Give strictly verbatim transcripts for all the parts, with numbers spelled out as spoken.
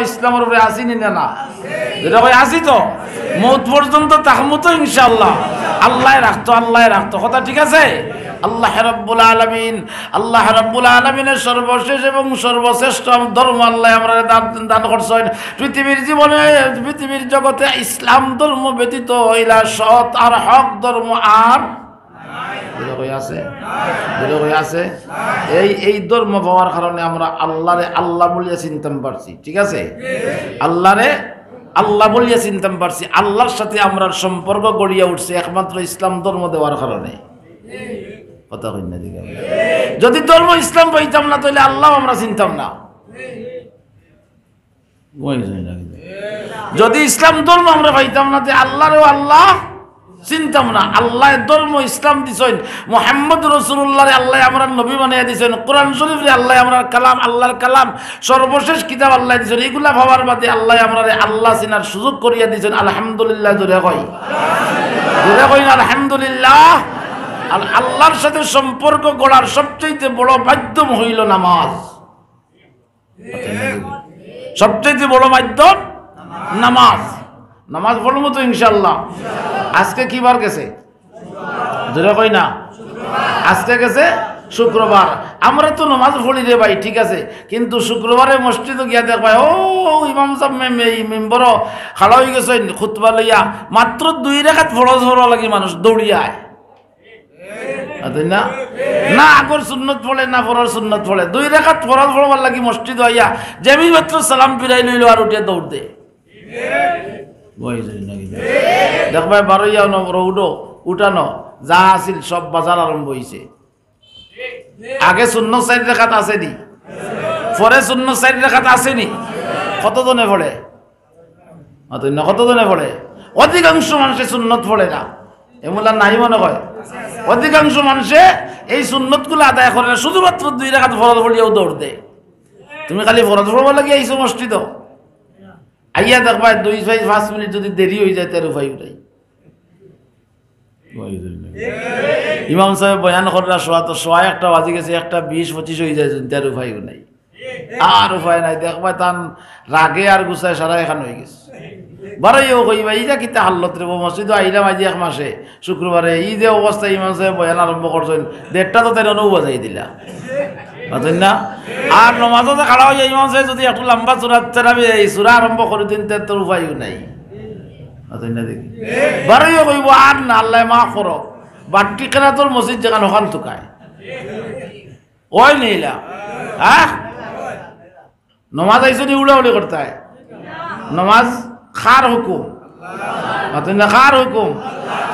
ইসলামর উপরে আছি নি না? না, যেটা কই আছি তো, মউত পর্যন্ত থাকমু তো ইনশাআল্লাহ। আল্লায় রাখতো, আল্লায় রাখতো, কথা ঠিক আছে? আল্লাহ রাব্বুল আলামিন, আল্লাহ রাব্বুল আলামিনের সর্বশেষ এবং সর্বশ্রেষ্ঠ ধর্ম আল্লায় আমরারে দান, দান করছইন। পৃথিবীর জীবনে, পৃথিবীর জগতে ইসলাম ধর্ম ব্যতীত ইলা সৎ আর হক ধর্ম আর, জোরে কই আছে? জোরে কই আছে? এই, এই ধর্ম পাওয়ার কারণে আমরা আল্লাহরে আল্লাহ বলিয়া চিনতাম পারছি, ঠিক আছে? আল্লাহরে আল্লাহ বলিয়া চিনতাম পারছি, আল্লাহর সাথে আমরার সম্পর্ক গড়িয়া উঠছে একমাত্র ইসলাম ধর্ম দেওয়ার কারণে। কথা কইন না দিকে। যদি ধর্ম ইসলাম পাইতাম না, তাহলে আল্লাহ আমরা চিনতাম না। ঘুমাই গেছেন নাকি? যদি ইসলাম ধর্ম আমরা পাইতাম না, তে আল্লাহরেও আল্লাহ চিনতাম না। আল্লায় ধর্ম ইসলাম দিছইন, মোহাম্মদ রসুলুল্লাহরে আল্লায় আমরার নবী বানাইয়া দিছইন, কোরআন শরীফরে আল্লায় আমরার কালাম, আল্লাহর কালাম, সর্বশেষ কিতাব আল্লায় দিছইন। ইগুলা পাওয়ার বাদে আল্লায় আমরারে আল্লাহ চিনার সুযোগ করিয়া দিছইন। আলহামদুলিল্লাহ, জোরে কই, জোরে কই না আলহামদুলিল্লাহ। আর আল্লাহর সাথে সম্পর্ক গড়ার সবচেয়ে বড় মাধ্যম হইল নামাজ। সবচেয়ে বড় মাধ্যম নামাজ। নামাজ পড়বো তো ইনশাআল্লাহ। আজকে কি বার গেছে? জোরে কই না। আজকে গেছে শুক্রবার। আমরা তো নামাজ পড়ি রে ভাই, ঠিক আছে, কিন্তু শুক্রবারে মসজিদো গিয়া দেখবায়, ও ইমাম সাহেব মে-, মে-, এই মেম্বরও খাড়া হয়ে গেছে খুতবা লইয়া, মাত্র দুই রেখাত ফরজ পড়া লাগি মানুষ দৌড়িয়া আয়। মাতইন না? না, আগর সুন্নত পড়ে, না পরর সুন্নত পড়ে। দুই রেখাত ফরজ পড়বার লাগি মসজিদ আইয়া যেমনি মাত্র সালাম ফিরাই লইল আর উঠিয়া দৌড় দে। বই যাই নাকি? দেখবায় বারইয়া অনো রৌডো উঠানো, যা আছিল সব বাজার আরম্ভ হইছে। আগে সুন্নত চাইর রেখাত আছে নি? পরে সুন্নত চাইর রেখাত আছে নি? কতজনে পড়ে? মাতইন না, কতজনে পড়ে? অধিকাংশ মানুষে সুন্নত পড়ে না। এমুলা নাই মনে হয়। অধিকাংশ মানুষে এই সুন্নতগুলো আদায় করে না, শুধুমাত্র দুই রেখাত ফরজ পড়িয়াও দৌড় দেয়। তুমি খালি ফরজ পড়বার লাগি আইছো মসজিদো, আইয়া দেখবায় দুই, চাইর, পাঁচ মিনিট যদি দেরি হয়ে যায়, তার উপায় নাই। ইমাম সাহেব বয়ান কররা সোয়া, তো সোয়া একটা বাজি গেছে, একটা বিশ পঁচিশ হয়ে যায়, তার উপায় নাই। আর উপায় নাই, দেখবায় তান রাগে আর গুছায় সারা এখান হয়ে গেছে। বারইয়াও কইবা, "ইটা কিতা হালত রে বা, মসজিদো আইলাম আইজ এক মাসে, শুক্রবারে, ই যে অবস্থা ইমাম সাহেব বয়ান আরম্ভ করছইন, দেড়টা তো তাইন অনো বাজাই দিলা।" মাতইন না? আর নমাজো যে খাড়া হইয়া ইমাম সাহেব যদি একটু লম্বা সূরা তেরাবি, এই সূরা আরম্ভ করে দিন, তে তোর উপায়ও নাই। মাতইন না দেখি। বারইয়াও কইবো, "আর না, আল্লায় মাফ করো।" বাট্টি কেরাতর মসজিদ যেখান ওখান তুকায়। ওই নিলা। হ্যাঁ? নমাজ আইছো নি উড়াউড়ি করতায়? নমাজ কার হুকুম? মাতইন না, কার হুকুম?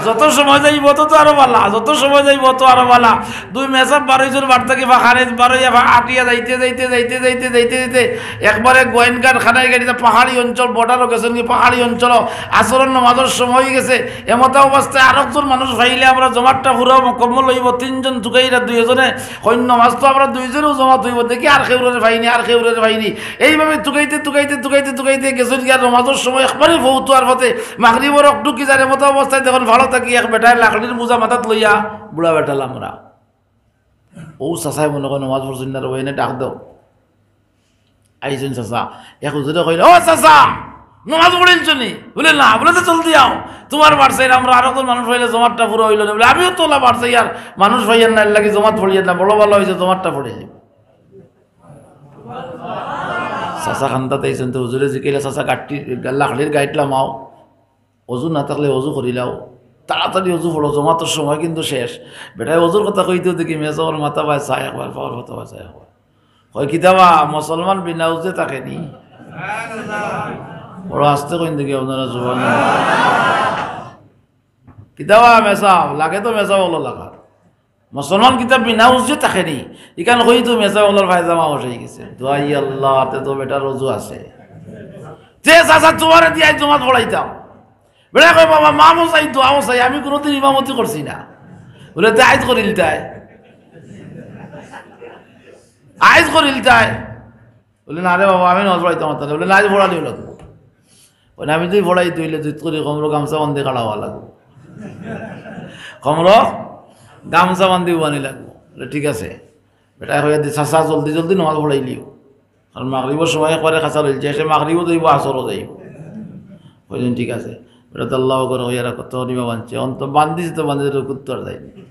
যত সময় যাইবো তত আরো বালা, যত সময় যাইবো তত আরো বালা। দুই মেসাব বারইছইন বাড়ি থাকি, পাখারে বারইয়া আটিয়া যাইতে যাইতে যাইতে যাইতে যাইতে যাইতে একবারে গোয়াইনঘাট খানাই গাড়িতে পাহাড়ি অঞ্চল, বর্ডারও গেছইন কি পাহাড়ি অঞ্চল, আসরর নমাজর সময় হয়ে গেছে। এমতা অবস্থায় আরকজন মানুষ পাইলে আমরা জমাতটা পুরা মুকম্মল হইবো। তিনজন তুকাইরা দুইজনে কইন, "নমাজ তো আমরা দুইজনেও জমাত হইবো, দেখি আর কেউরে পাইনি, আর কেউরে পাইনি।" এইভাবে তুকাইতে তুকাইতে তুকাইতে তুকাইতে গেছইন গিয়া নমাজর সময় একবারে ফৌতুয়ার পথে মাগরিবর অক ঢুকি যায়। এমতা অবস্থায় দেখইন ভালো থাকি এক বেটায় লাকড়ির বুঝা মাথাত লইয়া, বুড়া বেটা লামরা, ও চাচায় মনে কয় নমাজ পড়ছইন না রে, এনে ডাক দেও। আইছইন চাচা, এক হুজুরে কইল, "ও চাচা, নমাজ পড়িলছো নি?" বলে, "না।" বলে, "তো জলদি আও, তোমার বাড়ছে আমরা আরকজন মানুষ পাইলে জমাতটা পুরা হইল না।" বলে, "আমিও তো ওলা বাড়ছে, ইয়ার মানুষ পাইয়ার না, এর লাগি জমাত পড়িয়ার না, বড় ভালা হইছে জমাতটা পড়িলি।" চাচা কান্দাত আইছইন তো হুজুরে জিকাইলা, "চাচা, গাট্টি, লাকড়ির গাইট লামাও।" অজু না থাকলে অজু করিলাও, তাড়াতাড়ি অজু পড়ো, জমাতর সময় কিন্তু শেষ। বেটায় অজুর কথা কইতেও দেখি মেসাবর মাথা বায় চায় একবার, পাওর মাথা বায় চায় একবার। কয়, "কিতাবা মুসলমান বিনা অজুয়ে থাকে নি?" বড় আস্তে কইন দেখি আপনারা, জুবান। কিতাবা মেসাব, লাগে তো মেসাব অকলর লাগা। মুসলমান কিতা বিনা অজুয়ে থাকে নি? ইখান কইতো মেসাব অকলর পায়জামা বসে গেছে। দোয়াই আল্লাহ, তে তো বেটার অজু আছে। তে চাচা, তোমারে দিয়া আইজ জমাত পড়াইতাম। বেটায় কয়, "বাবা, মাফও চাই, দোয়াও চাই, আমি কোনোদিন ইমামতি করছি না।" বলে, "তে আইজ করিলতায়, আইজ করিলতায়।" বলে, "না রে বাবা, আমি নমাজ পড়াইতাম পারতাম না।" বলে, "না, আইজ পড়ালিও লাগবো।" বলে, "আমি যদি পড়াইতে অইলে জুত করি কমরো গামছা বান্ধি খাড়া হওয়া লাগবো, কমরো গামছা বান্ধি উবানি লাগবো।" বলে, "ঠিক আছে।" বেটায় কইয়া দি, "চাচা, জলদি জলদি নমাজ পড়াইলিও।" কারণ মাগরিবর সময় একবারে খাসা লইছে, সে মাগরিবও যাইব, আসরও যাইব। কইলেন, "ঠিক আছে।" বেটা তো আল্লাহু আকবার কইয়া রাখো, তো নিবা বানছে, অন্ত বান্ধিছে তো বান্ধিছে, রুকুত তো আর যায়নি।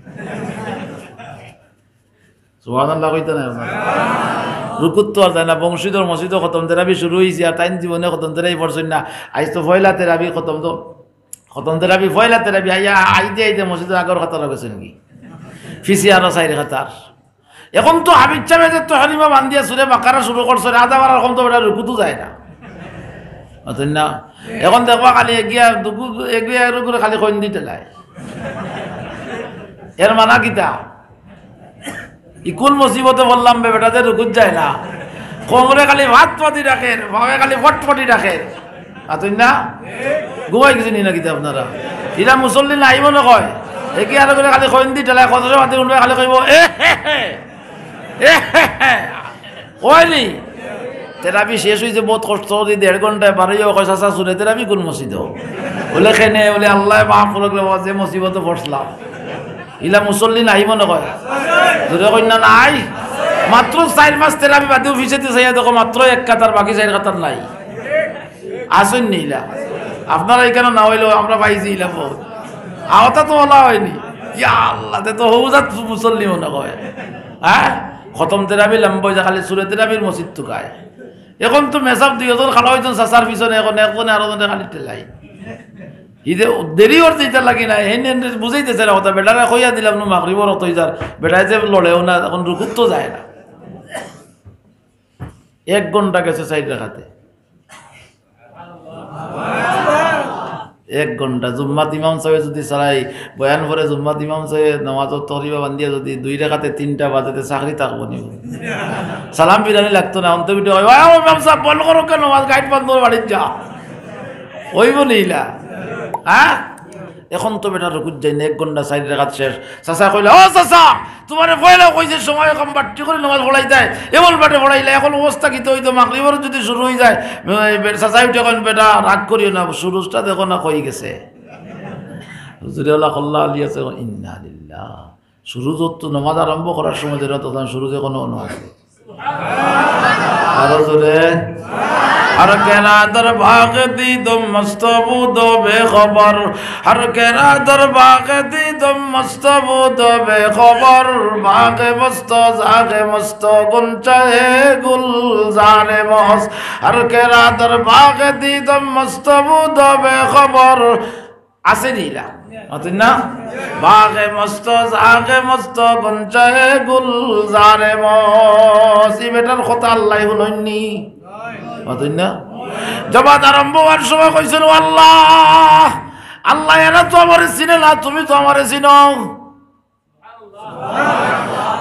সুবহানাল্লাহ কইতা না আপনারা? রুকুত তো আর যায় না, বংশীধর মসজিদও খতম তেরাবি শুরু হইছে, আর তাইন জীবনে খতম তেরাবি পড়ছইন না। আইজ তো পয়লা তেরাবি খতম তো, খতম তেরাবি, পয়লা তেরাবি, আইয়া, আইতে আইতে মসজিদর আগর কাতারো গেছইন গি। পিছে আরো চাইর কাতার। এখন তো হাফিজ সাবে যে তহরিমা বান্ধিয়া সুরে বাকারা শুরু করছে, আধা বারার কম তো বেটা রুকুতও যায় না। অতএব না, এখন দেখবা খালি এগিয়া দুগু, এগিয়া রুকুরে খালি কইন দিতে লাই। এর মানা কিতা? ইকুন মুসিবতে বললাম বে বেটা যে রুকুত যায় না। কোমরে খালি ভাত পাতি রাখের, ভাবে খালি ফটফটি রাখের। আতই না? ঘুমাই গেছেন নি না কিতা আপনারা? ইলা মুসল্লি নাই মনে কয়। এগিয়া আরো করে খালি কইন দি ঠেলায় কত সময় মাতির উঠবে খালি কইব, "এ হে হে, এ হে হে।" কয় নি? তেরাবি শেষ হইছে বহুত কষ্ট করি দেড় ঘন্টায় বারইয়া কয়, "চাচা, সুরে তেরাবি কোন মসজিদো?" বলে, "কেনে?" বলে, "আল্লায় মাফ করুক রে বাবা, যে মুসিবতো পড়ছলাম।" ইলা মুসল্লি নাই মনে কয়? জোরে কইন না নাই? মাত্র চাইর পাঁচ তেরাবি বাদেউ পিছেদি চাইয়া দেখো, মাত্র এক কাতার, বাকি চাইর কাতার নাই। আছইন নি ইলা? আপনারা ইখানো না অইলেও আমরা পাইছি ইলা বহুত। আওতা তো অলা অয়নি। ইয়া আল্লাহ, তে তো হৌজাত মুসল্লি মনে কয়। হ্যাঁ? খতম তেরাবি লম্বা অইছে, খালি সুরে তেরাবির মসজিদ তুকায়। এখন তো মেসাব দুইজন খাড়া অইছইন চাচার পিছনে, এখন একজনে আরোজনরে খালি ঠেলাই। ইদে দেরি অর যেটা লাগি না, হেন হেন বুঝাইতেছে না কথা, বেটারে কইয়া দিলাম নু মাগরিবর অক্ত অইযার, বেটায় যে লড়েও না, এখন রুকুত তো যায় না। এক ঘন্টা গেছে চাইর রাকাতে। এক ঘন্টা জুম্মাত ইমাম সাবে যদি চালাই, বয়ান পড়ে জুম্মাত ইমাম সাবে নামাজর তকরিবা বান্ধিয়া যদি দুই রাকাতে তিনটা বাজে, তে চাকরি থাকবো নি? সালাম ফিরানি লাগতো না, অন্ত ভিতরে কয়, "ও ইমাম সাব, বন্ধ করো কেন? আজ গাইড বন্ধ করে বাড়িত যা।" অইবো নি ইলা? হ্যাঁ? এখন তো বেটা রুকুত যায় না, এক ঘন্টা চাইর রাকাত শেষ। চাচা কইলা, "ও চাচা, তুমারে পয়লা কইছে সময় কম বাট্টি করি নামাজ পড়াইতায়, এমন বাটে পড়াইলা, এখন অবস্থা কিতা অইতো? মাগরিবর যদি শুরু অইযায়।" এ, বে-, চাচায় উঠে কইন, "বেটা, রাগ করিও না, সুরুজটা দেখো না কই গেছে।" হুজুরে ওলা কল্লা আলী আছে, ইন্না লিল্লাহ। সুরুজ তো নামাজ আরম্ভ করার সময় যেটা তখন সুরুজ এখনো অনো আছে। আরো জোরে। ہر کرا در باغ دیدم مست بود و بے خبر، ہر کرا در باغ دیدم مست بود و بے خبر، باغ مست و زاغ مست و غنچه گلزار مست، ہر کرا در باغ دیدم مست بود و بے خبر۔ আছে নি ইলা? মাতইন না? باغ مست و زاغ مست و غنچه گلزار مست। ই বেটার কথা আল্লায় হুনইন নি? মাতইন না? জমাত আরম্ভ অওয়ার সময় কইছইন, "ও আল্লাহ, আল্লাহ, এরা তো আমারে চিনে না, তুমি তো আমারে চিনো।"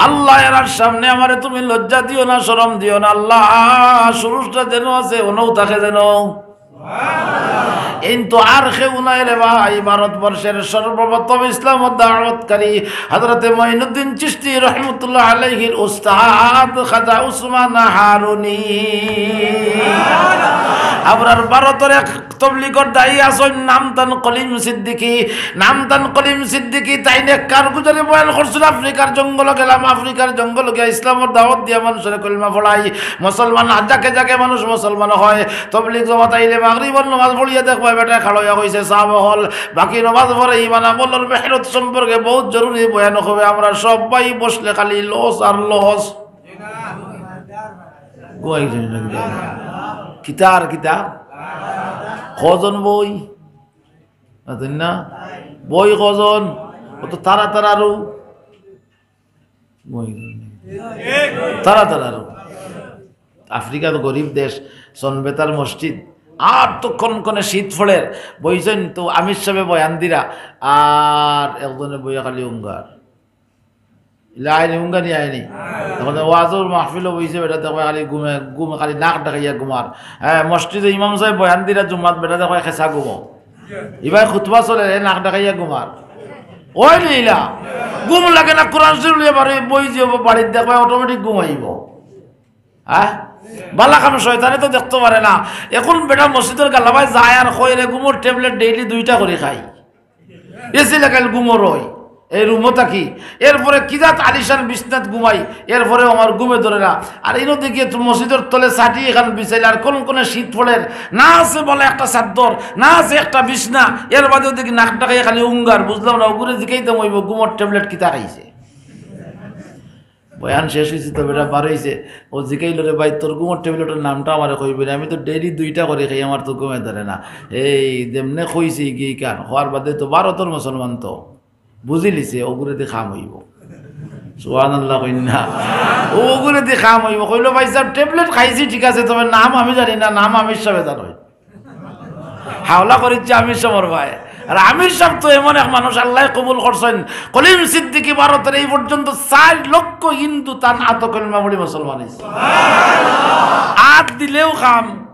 আল্লাহ, এরার সামনে আমারে তুমি লজ্জা দিও না, শরম দিও না। আল্লাহ, সুরুজটা যেন আছে, অনউ থাকে যেন। কিন্তু আর কেউ নাই রে ভাই, ভারতবর্ষের সর্বপ্রথম ইসলাম দাওয়াতকারী হযরতে মঈনুদ্দিন চিশতি রহমতুল্লাহ আলাইহির উস্তাদ খাজা উসমান হারুনি। আমরার ভারতর এক তবলিগর দায়ী আছইন, নাম তান কলিম সিদ্দিকী। নাম তান কলিম সিদ্দিকী, তাইন এক কারগুজারি বয়ান করছইন, আফ্রিকার জঙ্গলো গেলাম, আফ্রিকার জঙ্গলো গিয়া ইসলামর দাওয়াত দিয়া মানুষরে কলিমা পড়াই, মুসলমান, জাগে জাগে মানুষ মুসলমান হয়। তবলিগ জমাত আইলে মাগরিবর নামাজ পড়িয়া দেখবায় বেটায় খাড়া অইয়া কইছে, "সাব অকল, বাকি নামাজ পড়ে ইমান আমলর মেহনত সম্পর্কে বহুত জরুরি বয়ান হবে, আমরা সবাই বসলে খালি লস আর লস।" কিতা আর কিতা? কয়জন বই? মাতইন না? বই কয়জন? অত তারা তারারও। বই তারা তারারও। আফ্রিকা তো গরিব দেশ, সনবেতার মসজিদ। আর তো কনকনে শীত পড়ের। বইছইন তো আমির সাবে বয়ান দিরা, আর একজনে বইয়া খালি উঙ্গার। ইলা আইনি উঙ্গানি আইনি। এখন ওয়াজর মাহফিলো বইছে বেটা, দেখো খালি ঘুমে, ঘুমে খালি নাক ডাকাইয়া ঘুমার। হ্যাঁ, মসজিদো ইমাম সাবে বয়ান দিরা জুম্মাত, বেটা দেখো খেসা ঘুমো। ইবায় খুতবা চলের, এ নাক ডাকাইয়া ঘুমার। অয় নি ইলা? ঘুম লাগে না, কোরআন শরীফ লইয়া বাড়ি বই যে বাড়িত দেখবায় automatic ঘুম আইবো। হ্যাঁ? বালা কাম শয়তানে তো দেখতো পারে না। এখন বেটা মসজিদর গালাবায় যায় আর কয় রে, ঘুমর ট্যাবলেট daily দুইটা করি খাই। এসি লাগাইল ঘুমর অয়। এই রুমো থাকি, এরপরে কি জাত আলিশান বিছনাত ঘুমাই, এরপরেও আমার ঘুমে ধরে না। আর ইনো দেখি তো মসজিদর তলে ছাটি এখান বিছাইলে আর কোন কোন শীত পড়ের, না আছে বলে একটা চাদর, না আছে একটা বিছনা, এর বাদেও দেখি নাক ডাকাইয়া খালি উঙ্গার। বুঝলাম না, ওগুরে জিকাইতাম অইবো ঘুমর ট্যাবলেট কিতা খাইছে। বয়ান শেষ অইছে তো বেটা বার অইছে। ও জিকাইল, "রে ভাই, তোর ঘুমর ট্যাবলেটর নামটা আমারে কইবি না, আমি তো ডেইলি দুইটা করি খাই, আমার তো ঘুমে ধরে না।" এই যেমনে কইছে গি কান, হওয়ার বাদে তো ভারতর মুসলমান তো বুঝিলিছে, ওগুরে দি কাম অইবো। সুবহানাল্লাহ কইন না। ও ওগুরে দি কাম অইবো। কইলো, "ভাই সাহেব, ট্যাবলেট খাইছি, ঠিক আছে, তবে নাম আমি জানি না, নাম আমির সাহেবে জানইন।" হাওলা করিচ্ছে আমির সাহেবর ভাই। আর আমির সাহেব তো এমন এক মানুষ, আল্লায় কবুল করছইন। কলিম সিদ্দিকী ভারতর এই পর্যন্ত চার লক্ষ হিন্দু তান আতো কলমা পড়ি মুসলমান অইছে। আত দিলেও কাম।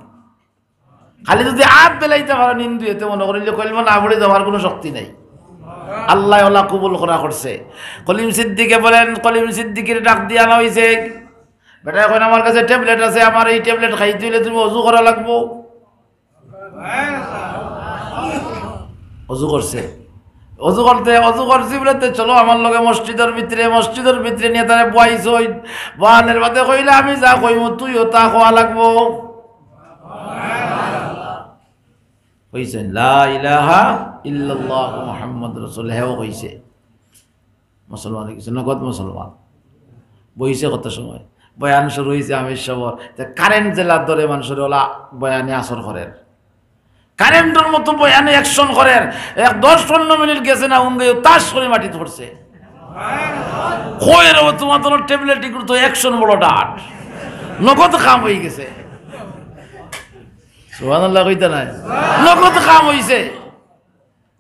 খালি যদি আত দিলাইতা পারইন হিন্দু, এতে মনো করিলে কলমা না পড়ি যাওয়ার কোনো শক্তি নাই। আল্লায় ওলা কবুল করা করছে। কলিম সিদ্দিকে বলেন, কলিম সিদ্দিকীরে ডাক দিয়া আনা অইছে। বেটায় কইন, "আমার কাছে ট্যাবলেট আছে, আমার এই ট্যাবলেট খাইতে অইলে তুমি অজু করা লাগবো।" অজু করছে। অজু করতে, অজু করছি বলে, "তে চলো আমার লগে মসজিদর ভিতরে।" মসজিদর ভিতরে নিয়া তারে বওয়াইছইন। বওয়ানোর বাদে কইলা, "আমি যা কইমু, তুইও তা কওয়া লাগবো।" কইছইন, "লা ইলাহা ইল্লাল্লাহু মুহাম্মাদুর রাসূল।" হেও কইছে। মুসলমান অইগেছে, নগদ মুসলমান। বইছে কত সময়, বয়ান শুরু অইছে আমির সাহেবর, তে কারেন্ট যেলা ধরে মানুষর ওলা বয়ানে আসর করের। কারেন্টর মতো বয়ানে অ্যাকশন করের। এক দশ পনেরো মিনিট গেছে না, উঙ্গে তাস করি মাটিত পড়ছে। কয় রে, ও তোমার তো ট্যাবলেট ইগুলো তো অ্যাকশন বড় ডাট। নগদ কাম অইগেছে। সুবহানাল্লাহ কইতা নায়? নগদ কাম অইছে।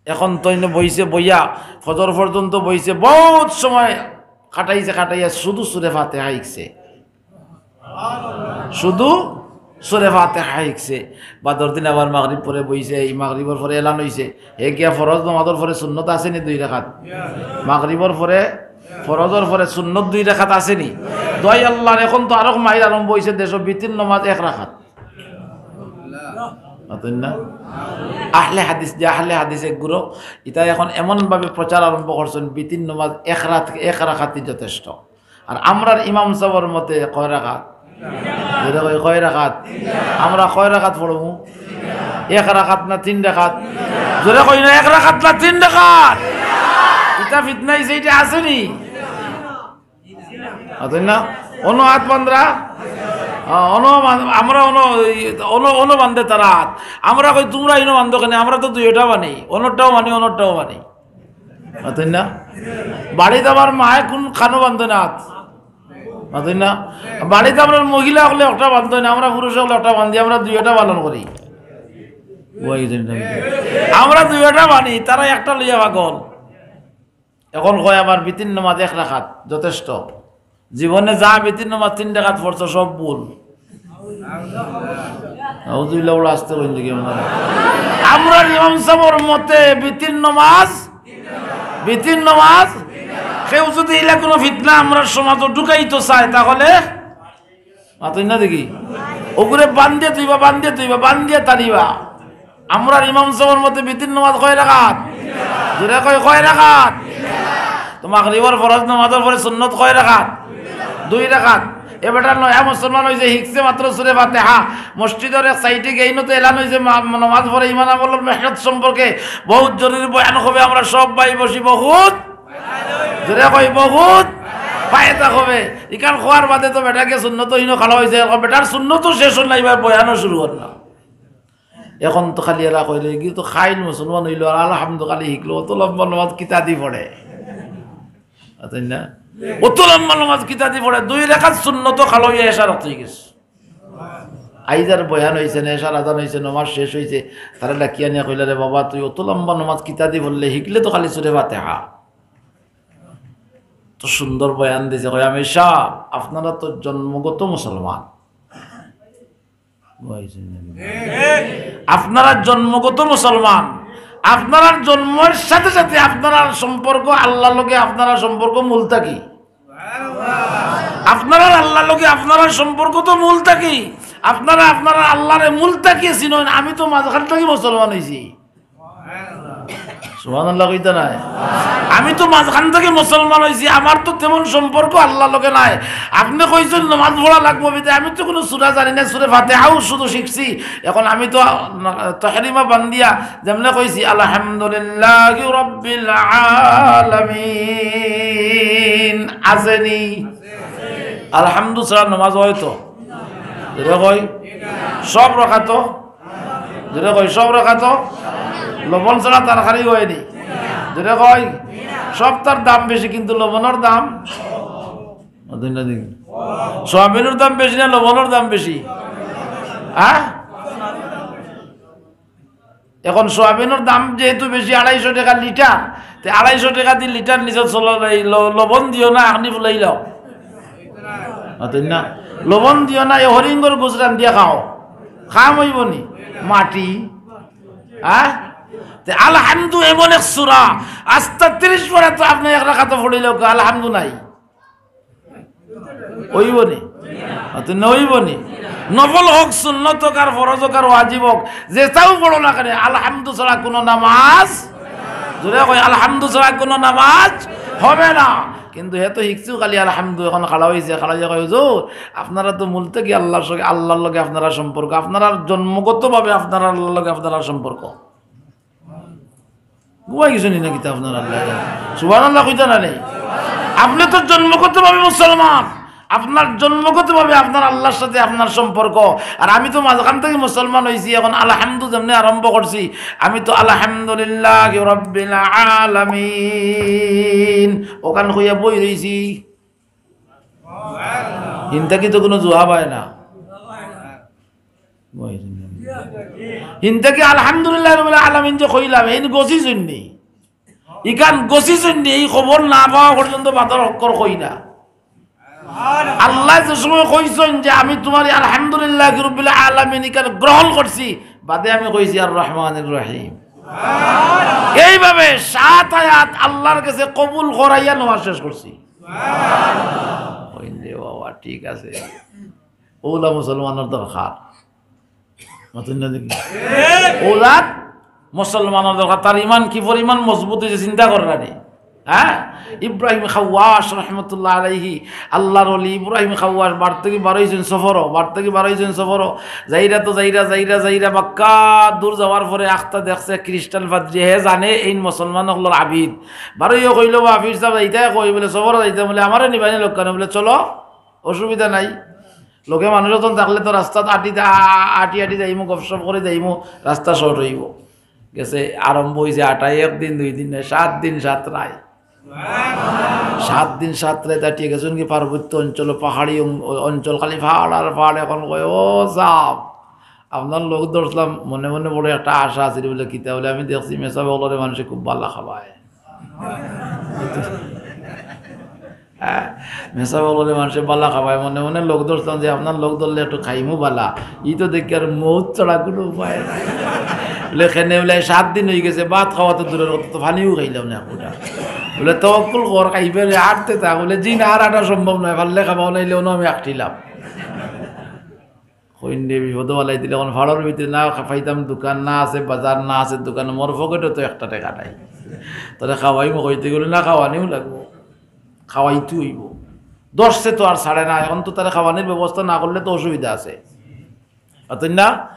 এখন তো ইনো বইছে, বইয়া ফজর পর্যন্ত বইছে, বহুত সময় কাটাইছে, কাটাইয়া শুধু সুরে ফাতেহা হিকছে, শুধু সুরে ফাতেহা হিকছে। বাদর দিন আবার মাগরিব পরে বইছে, এই মাগরিবর পরে এলান অইছে, হে গিয়া ফরজ নমাজর পরে সুন্নত আছেনি দুই রাকাত, মাগরিবর পরে, ফরজর পরে সুন্নত দুই রাকাত আছেনি। দোয়াই আল্লাহর, এখন তো আরো মাইল আরম্ভ অইছে, দেশো বিতির নমাজ এক রাকাত। মাতইন না? আহলে হাদিস, যে আহলে হাদিস এক গুরু, ইতা এখন এমন ভাবে প্রচার আরম্ভ করছইন, বিতির নমাজ এক রাত, এক রাকাতই যথেষ্ট। আর আমরার ইমাম সাহেবর মতে কয় রাকাত? জোরে কই, কয় রাকাত? আমরা কয় রাকাত পড়মু? এক রাকাত না তিন রাকাত? জোরে কই না, এক রাকাত না তিন রাকাত? ইতা ফিতনা অইছে, ইটা আছেনি? মাতইন না? অনো আত বান্ধরা? আ, অনো বান-, আমরা অনো, ই, অনো, অনো বান্ধে তারা আত। আমরা কই, "তুমরা ইনো বান্ধো কেনে? আমরা তো দুইওটা বানি, অনরটাও বানি, অনরটাও বানি।" মাতইন না? বাড়িত আমার মায়ে কোন খানো বান্ধে না আত? মাতইন না? বাড়িত আমরা মহিলা অকলে একটা বান্ধে না, আমরা পুরুষ অকলে একটা বান্ধি, আমরা দুইওটা পালন করি। আমরা দুইওটা বানি, তারা একটা লইয়া পাগল। এখন কয়, "আমার বিতির নমাজ এক রাকাত যথেষ্ট।" জীবনে যা বিতির নমাজ তিন রাকাত পড়ছো, সব ভুল। নাউজুবিল্লাহ, ওরা আসতে কইন দেখি আমরা। আমরার ইমাম সাহেবর মতে বিতির নমাজ, বিতির নমাজ, কেউ যদি ইলা কোনো ফিতনা আমরার সমাজো ঢুকাইতো চায়, তাহলে মাতইন না দেখি। ওগুরে বান্ধিয়া থইবা, বান্ধিয়া থইবা, বান্ধিয়া তাড়িবা। আমরার ইমাম সাহেবর মতে বিতির নমাজ কয় রাকাত? জোরে কই, কয় রাকাত? তো মাগরিবর ফরজ নমাজর পরে সুন্নত কয় রাকাত? দুই রাকাত। এ বেটার নয়া মুসলমান অইছে, হিকছে মাত্র সুরে ফাতেহা। মসজিদর এক সাইডে গেইন তো এলান অইছে, মা-, নমাজ পড়ে ইমান আমলর মেহনত সম্পর্কে বহুত জরুরি বয়ান হবে। আমরা সব ভাই বসি বহুত জোরে কই, বহুত ফায়দা হবে। ইখান কওয়ার বাদে তো বেটাকে সুন্নত হিনো খাড়া অইছে, এখন বেটার সুন্নতও শেষ অর না, ইবার বয়ানও শুরু অর না। এখন তো খালি এরা কইলে, "কি তো খাইল মুসলমান অইলো, আর আলহামদু খালি হিকলো, অত লম্বা নমাজ কিতা দি পড়ে?" মাতইন না? "অত লম্বা নমাজ কিতা দি পড়ে?" দুই রাকাত সুন্নত খাড়া অইয়া এশার অক্ত অইগেছে। আইজ আর বয়ান অইছে না, এশার আজান অইছে, নমাজ শেষ অইছে, তারে ডাকিয়া নিয়া কইলা, "রে বাবা, তুই অত লম্বা নমাজ কিতা দি পড়লে? হিকলে তো খালি সুরে ফাতেহা।" তো সুন্দর বয়ান দিছে, কয়, "আমির সাহেব, আপনারা তো জন্মগত মুসলমান, আপনারা জন্মগত মুসলমান, আপনারার জন্মর সাথে সাথে আপনারার সম্পর্ক আল্লাহর লগে, আপনারার সম্পর্ক মুলতাকি, আপনারার আল্লাহর লগে আপনারার সম্পর্ক তো মুলতাকি, আপনারা আপনারার আল্লাহরে মুলতাকি চিনইন, আমি তো মাঝখান থাকি মুসলমান অইছি।" সুবহানাল্লাহ কইতা নায়? আমি তো মাঝখান থাকি মুসলমান অইছি, আমার তো তেমন সম্পর্ক আল্লাহর লগে নাই। আপনে কইছইন নমাজ পড়া লাগবো, বিধায় আমি তো কুনু সূরা জানি না, সূরা ফাতিহাও শুধু শিখছি। এখন আমি তো তাহরিমা বান্দিয়া যেমনে কইছি, "আলহামদুলিল্লাহি রাব্বিল আলামিন", আছেনি? আলহামদু ছাড়া নমাজ অয় তো? জোরে কই। সব রাকাতো? জোরে কই, সব রাকাতো? লবণ ছাড়া তরকারি অয়নি? জোরে কই। সবতার দাম বেশি, কিন্তু লবণর দাম? অতএব না দেখি। সয়াবিনর দাম বেশি না লবণর দাম বেশি? হ্যাঁ? এখন সয়াবিনর দাম যেহেতু বেশি, আড়াইশো টেকা লিটার, তে আড়াইশো টেকা দি লিটার নিছো চলো, এই ল-, লবণ দিও না, আপনে ফুলাইলাও। অতএব না, লবণ দিও না, এই হরিঙ্গর গোস রান্দিয়া খাও, কাম অইবো নি? মাটি, হ্যাঁ? তে আলহামদু এমন এক সূরা, আস্তা তিরিশ পারা তো আপনে এক রাকাতো পড়িলাও, আলহামদু নাই। অইবো নি? অতএব না, অইবো নি? নফল হোক, সুন্নত হোক, আর ফরজ হোক, আর ওয়াজিব হোক, যেটাও পড়ো না কেনে, আলহামদু ছাড়া কুনু নামাজ, জোরে কই, আলহামদু ছাড়া কুনু নামাজ হবে না। কিন্তু হে তো হিকছু খালি আলহামদু, এখন খাড়া অইছে, খাড়া অইয়া কয়, "হুজুর, আপনারা তো মূল থাকি আল্লাহর সঙ্গে, আল্লাহর লগে আপনারার সম্পর্ক, আপনারার জন্মগতভাবে আপনারার আল্লাহর লগে আপনারার সম্পর্ক।" ঘুমাই গেছইন নি না কিতা আপনার আল্লাহ? সুবহানাল্লাহ কইতা না নি? আপনে তো জন্মগতভাবে মুসলমান, আপনার জন্মগতভাবে আপনার আল্লাহর সাথে আপনার সম্পর্ক। আর আমি তো মাঝখান থাকি মুসলমান অইছি, এখন আলহামদু যেমনে আরম্ভ করছি, আমি তো আলহামদুলিল্লাহি রাব্বিল আলামিন অখান কইয়া বই রইছি। হিন থাকি তো কুনু জুয়াব অয় না। হিন থাকি আলহামদুলিল্লাহি রাব্বিল আলামিন যে কইলাম, এইন গছিছইন নি? ইখান গছিছইন নি? এই খবর না পাওয়া পর্যন্ত বাদর অক্ষর কই না। আল্লায় যে সময় কইছইন যে, "আমি তুমার আলহামদুলিল্লাহি রাব্বিল আলামিন ইখান গ্রহণ করছি", বাদে আমি কইছি, "আর রহমানির রহিম।" এইভাবে সাত আয়াত আল্লাহর গেছে কবুল করাইয়া নমাজ শেষ করছি। কইন রে বাবা, ঠিক আছে। অউলা মুসলমানর দরকার। মাতইন না দেখি। অউলা মুসলমানর দরকার। তার ইমান কি পরিমাণ মজবুত অইছে, চিন্তা কররা নি। হ্যাঁ? ইব্রাহিম খাওয়াস রহমতুল্লাহ আলাইহি, আল্লাহর ওলি ইব্রাহিম খাওয়াস বার থাকি বারইছইন সফরো, বার থাকি বারইছইন সফরো। যাইরা তো যাইরা, যাইরা, যাইরা, বাক্কা দূর যাওয়ার পরে আখতা দেখছে খ্রিস্টান পাদ্রি, হে জানে এইন মুসলমান অকলর আবিদ। বারইয়া কইলো, "বা পীর সাব, যাইতায় কই?" বুলে, "সফরো যাইতাম।" বুলে, "আমারে নিবায় নি লগে কেনে?" বুলে, "চলো।" অসুবিধা নাই। লগে মানুষ অকল থাকলে তো রাস্তাত আটি, আ-, আটি আটি যাইমু, গপসপ করি যাইমু, রাস্তা short অইবো। গেছে, আরম্ভ অইছে আটা, এক দিন, দুই দিন নায়, সাত দিন সাত রাইত। সাত দিন সাত রাইত আটিয়া গেছইন গি পার্বত্য অঞ্চল, পাহাড়ি অং-, অঞ্চল, খালি পাহাড় আর পাহাড়। এখন কয়, "ও সাব, আপনার লগ ধরছিলাম, মনে মনে বড় একটা আশা আছিল।" বুলে, "কিতা?" বুলে, "আমি দেখছি মেসাব অকলরে মানষে খুব ভালা খাবায়।" হ্যাঁ, মেসাব অকলরে মানষে ভালা খাবায়, মনে মনে লগ ধরছিলাম যে আপনার লগ ধরলে একটু খাইমু ভালা। ই তো দেখি আর মউত ছাড়া কুনু উপায় নাই। বুলে, "কেনে?" বুলে, "সাত দিন অইগেছে, ভাত খাওয়া তো দূরর কথা, তো পানিও খাইলাম না এক ফুটা।" বুলে, "তাওয়াক্কুল কর, খাইবে রে, আটতে থাক।" বুলে, "জি না, আর আটা সম্ভব নায়, পারলে খাবাও, নাইলে অনো আমি আটটিলাম।" কইন রে, বিপদো ফালাই দিলে, এখন পাহাড়র ভিতরে না পাইতাম দোকান, না আছে বাজার, না আছে দোকান, মোর পকেটো তো একটা টেকা নাই। তারে খাওয়াইমু কইতে গেলে না, খাওয়ানিও লাগবো, খাওয়াইতে অইবো। ধরছে তো আর ছাড়ে না, এখন তো তারে খাওয়ানির ব্যবস্থা না করলে তো অসুবিধা আছে। অতএব না?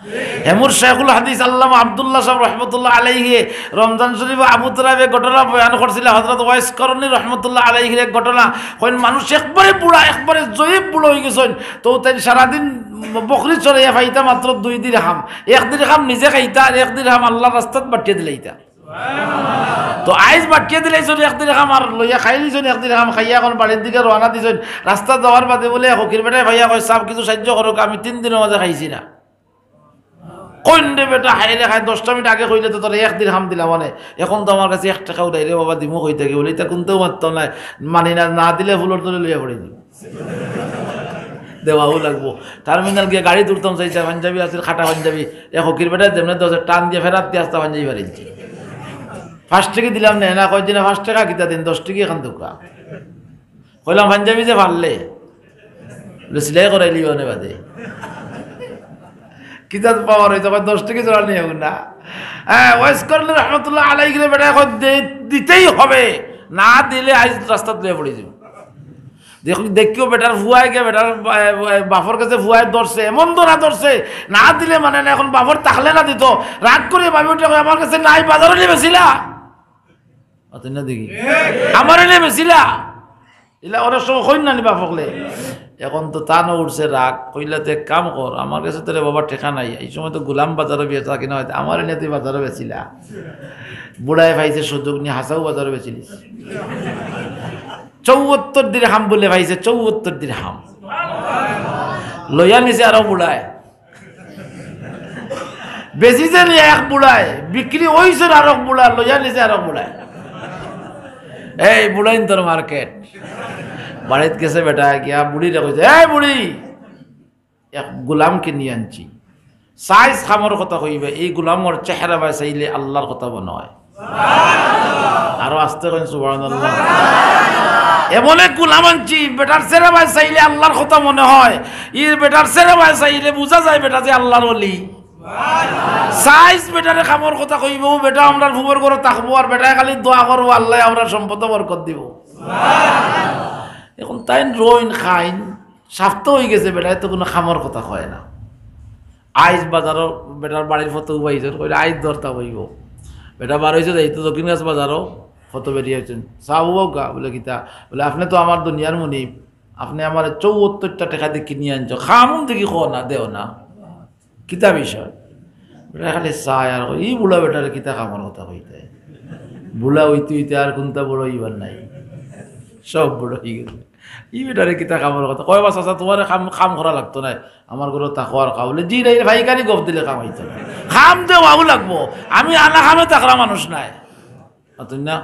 হেমুর শেখুল হাদিস আল্লামা আব্দুল্লাহ সাব রহমতুল্লাহ আলাইহি রমজান শরীফো আবু তুরাবে ঘটনা বয়ান করছিলা, হযরত ওয়াইস করনী রহমতুল্লাহ আলাইহির এক ঘটনা। কইন মানুষ একবারে বুড়া, একবারে জয়ীফ বুড়া অইগেছইন, তো তাইন সারাদিন বকরি চড়াইয়া পাইতা মাত্র দুই দিরহাম। এক দিরহাম নিজে খাইতা আর এক দিরহাম আল্লার রাস্তাত বাটিয়া দিলাইতা। তো আইজ বাটিয়া দিলাইছইন এক দিরহাম আর লইয়া খাইলিছইন এক দিরহাম, খাইয়া এখন বাড়ির দিকে রওয়ানা দিছইন। রাস্তাত যাওয়ার বাদে বুলে এক ফকির বেটায় পাইয়া কয়, "সাব, কিছু সাইয্য করউক্কা, আমি তিন দিনর মাঝে খাইছি না।" কইন রে বেটা, হায় রে হায়, দশটা মিনিট আগে কইলে তো তোরে এক দিরহাম দিলাম অনে, এখন তো আমার গেছে এক টেকাও নাই রে বাবা, দিমু কই থাকি? বুলে, "ইতা কুন্তাউ মাততাম নায়, মানি না, না দিলে ফুলর তলে লইয়া পড়ি দিমু।" দেওয়াও লাগবো। টার্মিনাল গিয়া গাড়িত উঠতাম চাইছি, পাঞ্জাবি আছিল, কাটা পাঞ্জাবি, এক ফকির বেটায় যেমনে দরজা টান দিয়া ফেরাত দিয়া আস্তা পাঞ্জাবি ফাড়িলিছে। পাঁচ টেকা দিলাম নে, না কয় দিনে পাঁচ টেকা কিতা দিন, দশ টেকা এখান দোকা। কইলাম, "পাঞ্জাবি যে ফাড়লে, বুলে, সিলাই করাইলিও অনে বাদে।" কিতা পাওয়ার অইতো, কয়, "দশ টেকা জোড়া নিয়ে আইও না।" হ্যাঁ, ওয়েস করলে রহমতুল্লাহ আলাইহিরে বেটা এখন দে-, দিতেই হবে, না দিলে আইজ রাস্তাত লইয়া পড়ি যাইবো। দেখ-, দেখিও বেটার ফুয়ায় গিয়া বেটার বা-, বা-, বাপর কাছে ফুয়ায় ধরছে, এমন ধরা ধরছে, না দিলে মানে না, এখন বাপর থাকলে না দিত, রাগ করি ভাবি উঠে কয়, "আমার কাছে নাই, বাজারো নিয়া বেচিলা।" অতএব না দেখি, "আমারে নিয়া বেচিলা।" ইলা অনেক সময় কইন না নি বাপ অকলে। এখন তো তানও উঠছে রাগ, কইলা, "তে এক কাম কর, আমার কাছে তো রে বাবা টেকা নাই, এই সময় তো গোলাম বাজারো বেচা কিনা অয়, আমারে নিয়া তুই বাজারো বেচিলা।" বুড়ায় পাইছে সুযোগ নি, হাছাউ বাজারো বেচিলিছে। চৌয়াত্তর দিরহাম বুলে পাইছে, চৌয়াত্তর দিরহাম। লইয়া নিছে আরো বুড়ায়। বেচিছে নি এক বুড়ায়, বিক্রি অইছে আরক বুড়া, লইয়া নিছে আরক বুড়ায়। এই বুড়াইন্তর মার্কেট। বাড়িত গেছে বেটা, গিয়া বুড়িরে কইছে, "এই বুড়ি, এক গোলাম কিনি আনছি, সাইজ কামর কথা কইবে, এই গোলামর চেহারা বায় চাইলে আল্লার কথা মনে অয়।" আরো আস্তে কইন, "সুবহানাল্লাহ।" এমন এক গোলাম আনছি, বেটার চেহারা বায় চাইলে আল্লার কথা মনে অয়। ই বেটার চেহারা বায় চাইলে বুঝা যায় বেটা যে আল্লার ওলি। সাইজ বেটারে কামর কথা কইবো, বেটা আমরার ফুবর ঘরো থাকবো, আর বেটায় খালি দোয়া করবো, "আল্লায় আমরার সম্পদো বরকত দিবো।" এখন তাইন রইন খাইন, সাপ্তা অইগেছে, বেটায় তো কুনু কামর কথা কয় না। আইজ বাজারো বেটার বাড়ির ফটো উবাইছইন, কইলে, "আইজ ধরতা অইবো।" বেটা বার অইছে যাইতো দক্ষিণগাছ বাজারো, ফটো বেরিয়া অইছইন। "সাব অউক্কা?" বুলে, "কিতা?" বুলে, "আপনে তো আমার দুনিয়ার মনিব, আপনে আমারে চৌয়াত্তরটা টেকা দি কিনি আনছো, কাম দেখি কও না, দেও না, কিতা বিষয়?" বেটা খালি চায় আর কয়, "ই বুড়া বেটারে কিতা কামর কথা কইতায়?" বুড়া অইতে অইতে আর কুনটা বুড়া অইবার নাই, সব বুড়া অইগেছে। ই বেটারে কিতা কামর কথা কয়? "বা চাচা, তুমারে কাম, কাম করা লাগতো নায়, আমার ঘরো থাকো আর খাও।" বুলে, "জি না, ইরে পাইকারি গফ দিলে কাম অইতো নায়, কাম দেওয়াউ লাগবো, আমি আনা কামে থাকরা মানুষ নায়।" অতএব না?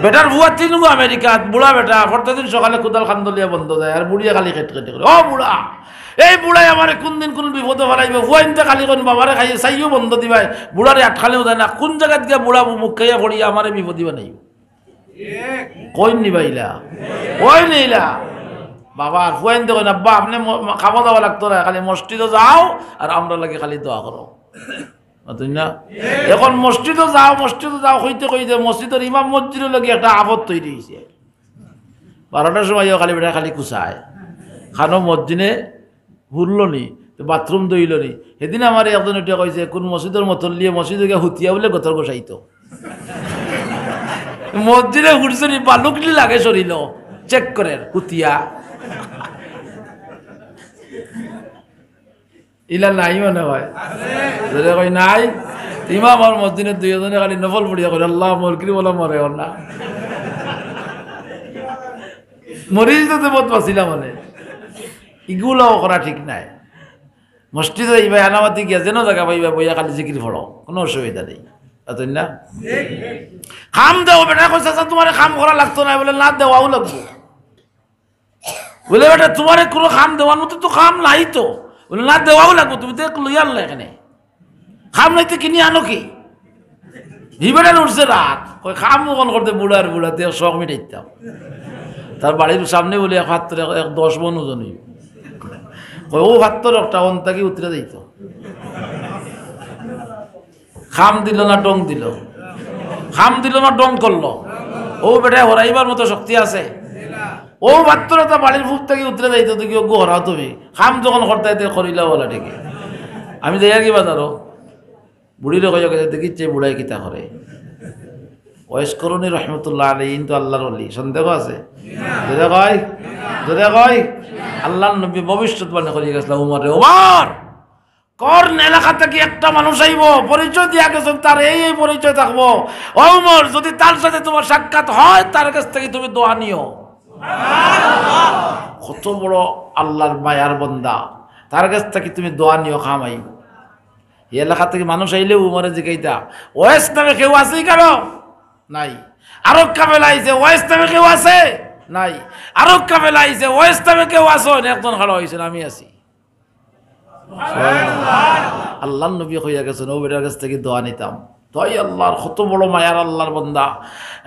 বেটার ফুয়া তিনগু আমেরিকাত, বুড়া বেটা, প্রত্যেকদিন সকালে কুদাল কান্দো লইয়া বন্দো যায়, আর বুড়িয়ে খালি খেট খেট করে, "ও বুড়া, এই বুড়ায় আমারে কুনদিন কুন বিপদো ফালাইবো?" ফুয়াইন্তে খালি কইন, "বাবারে খাইয়ে চাইও বন্দো দিবায়, বুড়ারে আটকালেও যায় না, কুন জাগাত গিয়া বুড়া মুখ খাইয়া পড়িয়া আমারে বিপদি বানাইবো।" কইন নি বা ইলা? কইন নি ইলা? বাবা, আর ফুয়াইন্তে কইন, "আব্বা, আপনে ম-, ম-, কামো যাওয়া লাগতো নায়, খালি মসজিদো যাও আর আমরার লাগি খালি দোয়া করো।" অতএব না? এখন মসজিদো যাও, মসজিদো যাও কইতে কইতে মসজিদর ইমাম মসজিদর লাগি একটা আফত তৈরি অইছে। বারোটার সময় খালি বেটা খালি কুচায়। খানো মসজিদে হুরলো নি, তো বাথরুম ধইলো নি। সেদিন আমারে একজন উঠিয়া কইছে, কুন মসজিদর মতল্লিয়ে মসজিদো গিয়া হুতিয়া বুলে গতর গোসাইতো। মসজিদে হুরছে নি, বালুকলি লাগে শরীলো, চেক করের, হুতিয়া। ইলা নাই মনে অয়। জোরে কই নাই। ইমাম আর মসজিদে দুইজনে খালি নফল পড়িয়া কইন, "আল্লাহ, মরকির বলা মরে ওর না।" মরিচ তো তো বহুত বাঁচিলা মানে। ইগুলাও করা ঠিক নায়। মসজিদো ইবা আনামাতি গিয়া যেন জাগা পাইবা বইয়া খালি জিকির পড়ো, কুনু অসুবিধা নাই। অতএব না? কাম দেও বেটা, কইছে, "চাচা, তুমারে কাম করা লাগতো নায়।" বুলে, "না, দেওয়াউ লাগবো।" বুলে, "বেটা, তুমারে কুনু কাম দেওয়ার মতো তো কাম নাই তো।" বুলে, "না, দেওয়াউ লাগবো, তুমি তো এক লইয়া আনলা এখানে। কাম নাই তো কিনি আনো কি?" হি বেটার উঠছে রাগ, কয়, "কাম অখন করতে বুড়ার বুড়াতে শখ মিটাইতাম।" তার বাড়ির সামনে বুলে এক পাত্তর এক, এক দশ মন ওজন অইবো। কয়, "অউ পাত্তর একটা অন থাকি উতরে যাইতো।" কাম দিলো না ডং দিলো? কাম দিলো না ডং করলো? অউ বেটায় হরাইবার মতো শক্তি আছে? অউ পাত্তর একটা বাড়ির ফুক থাকি উতরে যাইতো, দেখি অগু হরাও তুমি। কাম যখন করতায় তে করিলাও বলা ঠিকই। আমি যাইয়ার কি বাজারো? বুড়িরে কইয়া গেছে, "দেখিচ্ছে বুড়ায় কিতা করে।" ওয়েস করনী রহমতুল্লাহ আলাইহি কিন্তু আল্লার ওলি, সন্দেহ আছে? জোরে কই, জোরে কই। আল্লার নবী ভবিষ্যৎবাণী করিয়া গেছলা, "উমরে, উমর, কর্ন এলাকা থাকি একটা মানুষ আইবো, পরিচয় দিয়া গেছইন, তার এই এই পরিচয় থাকবো। ও উমর, যদি তার সাথে তুমার সাক্ষাৎ হয়, তার কাছ থাকি তুমি দোয়া নিও।" কত বড় আল্লার মায়ার বন্দা, তার কাছ থাকি তুমি দোয়া নিও, কাম আইবো। এই এলাকা থাকি মানুষ আইলে উমরে জিগাইতা, "ওয়েস নামে কেউ আছে কেন?" নাই। আরো কাফেলা আইছে, "ওয়েস নামে কেউ আছে?" নাই। আরো কাফেলা আইছে, "ওয়েস নামে কেউ আছো?" একজন খাড়া অইছে, "আমি আছি।" আল্লার নবী কইয়া গেছইন, "অউ বেটার কাছ থাকি দোয়া নিতাম।" তাই আল্লার কত বড় মায়ার আল্লার বন্দা।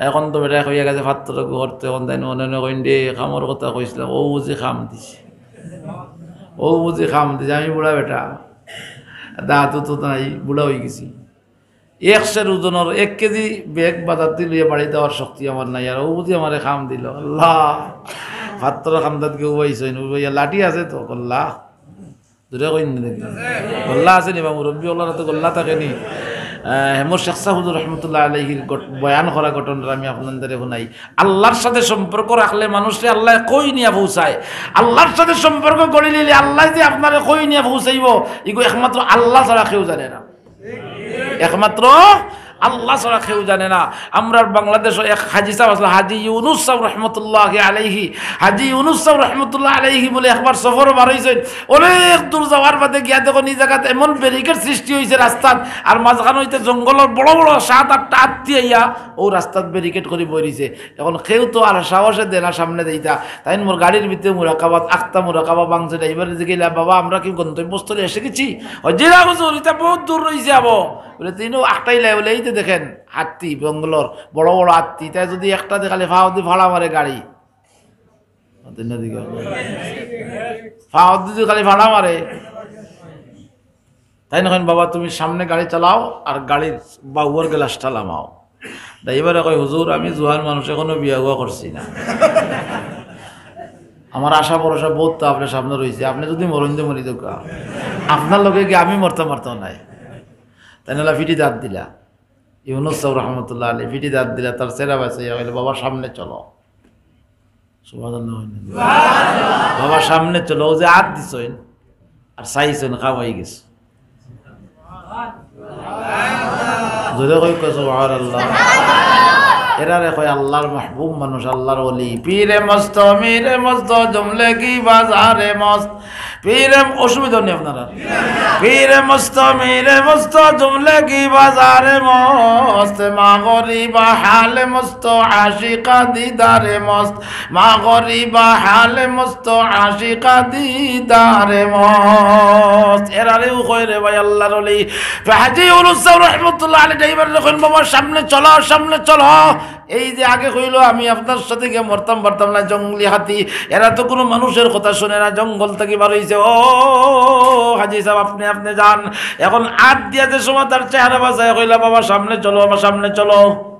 অখন তো বেটায় কইয়া গেছে, "পাত্তর অগু করতে।" অখন তাইন মনে মনে কইন, "রে, কামর কথা কইছলাম, অউ বুঝি কাম দিছে, অউ বুঝি কাম দিছে, আমি বুড়া বেটা।" দাঁতও তো নাই, বুড়া অই গেছি। এক সের ওজনর এক কেজি ব্যাগ বাজারদি লইয়া বাড়িত যাওয়ার শক্তি আমার নাই, আর অউ বুঝি আমারে কাম দিল। আল্লাহ, পাত্তর কান্দাত কেউ পাইছইন, ও ভাইয়া লাঠি আছে তো, কল্লা। জোরে কইন না দেখি। গল্লা আছে নি বা মুরব্বি অকলর তো গল্লা থাকে নি? আহ, হেমর শেখ সাহুদুর রহমতুল্লাহ আলাইহির ঘট-, বয়ান করা ঘটনাটা আমি আপনারারে হুনাই। আল্লাহর সাথে সম্পর্ক রাখলে মানুষরে আল্লায় কই নিয়া পৌঁছায়। আল্লাহর সাথে সম্পর্ক গড়ি লিলে আল্লায় যে আপনারে কই নিয়া পৌঁছাইবো, ইগু একমাত্র আল্লাহ ছাড়া কেউ জানে না। একমাত্র আল্লাহ ছাড়া কেউ জানে না। আমরার বাংলাদেশো এক হাজি সাব আছলা, হাজি ইউনুস সাব রহমতুল্লাহি আলাইহি। হাজি ইউনুস সাব রহমতুল্লাহ আলাইহি বুলে একবার সফরো বার অইছইন। অনেক দূর যাওয়ার বাদে গিয়া দেখইন ই জাগাত এমন ব্যারিকেড সৃষ্টি অইছে রাস্তাত, আর মাঝখান অইতে জঙ্গলর বড় বড় সাত আটটা হাত্তি আইয়া অউ রাস্তাত ব্যারিকেড করি বই রইছে। এখন কেউ তো আর সাহসে দেয় না সামনে যাইতা। তাইন মোর গাড়ির ভিতরে মুরাকাবাত, আখতা মুরাকাবা ভাংছে, ড্রাইভাররে জিগাইলা, "বাবা, আমরা কি গন্তব্যস্থলে এসে গেছি?" "জি না হুজুর, ইটা বউত দূর রইছে আবো।" বুলে, "তিনও আখটাইলা?" বুলে, "এই যে দেখেন, হাত্তি, জঙ্গলর বড় বড় হাত্তি, ইতায় যদি একটাদি খালি ফাওদি ফাড়া মারে গাড়ি।" ফাওদি যদি খালি ফাড়া মারে, তাইন কইন, "বাবা, তুমি সামনে গাড়ি চালাও আর গাড়ির বাউয়ার গ্লাসটা লামাও।" ড্রাইভারে কয়, "হুজুর, আমি জুয়ান মানুষ, এখনো বিয়া-হুয়া করছি না। আমার আশা ভরসা বউত তো আপনার সামনে রইছে, আপনে যদি মরইন তে মরি দেউক্কা, আপনার লগে গিয়া আমি মরতাম পারতাম নায়।" তাইন অলা ফিটি দাঁত দিলা, ইউনুস সাব রহমতুল্লাহ আলাইহি ফিটি দাঁত দিলা, তার চেহারা বাছাইয়া কইলা, "বাবা, সামনে চলো।" সুবহানাল্লাহ। বাবা, সামনে চলো, অউ যে আত দিছইন আর চাইছইন, কাম অই গেছে। জোরে কইউক্কা সুবহানাল্লাহ। এরারে কয় আল্লাহর মাহবুব মানুষ, আল্লাহর ওলি। পীরে মস্ত, মীরে মস্ত, জুমলে কি বাজারে মস্ত। পীরে, অসুবিধা নি আপনারার? পীরে মস্ত, মীরে মস্ত, জুমলে কি বাজারে মস্ত। মা গরিবা হালে মস্ত, আশিকা দিদারে মস্ত। মা গরিবা হালে মস্ত, আশিকা দিদারে মস্ত। এরারেউ কয় রে ভাই আল্লাহর ওলি। হাজি ইউনুস সাব রহমতুল্লাহ আলাইহি ড্রাইভাররে কইন, "বাবা, সামনে চলো, সামনে চলো।" এই যে আগে কইলো, "আমি আপনার সাথে গিয়া মরতাম পারতাম না, জঙ্গলি হাতি, এরা তো কুনু মানুষর কথা হুনে না, জঙ্গল থাকি বার অইছে।" ও হাজি সাব, আপনে, আপনে যান। এখন আত দিয়া যে সময় তার চেহারা বাছাইয়া কইলা, "বাবা, সামনে চলো, বাবা, সামনে চলো।"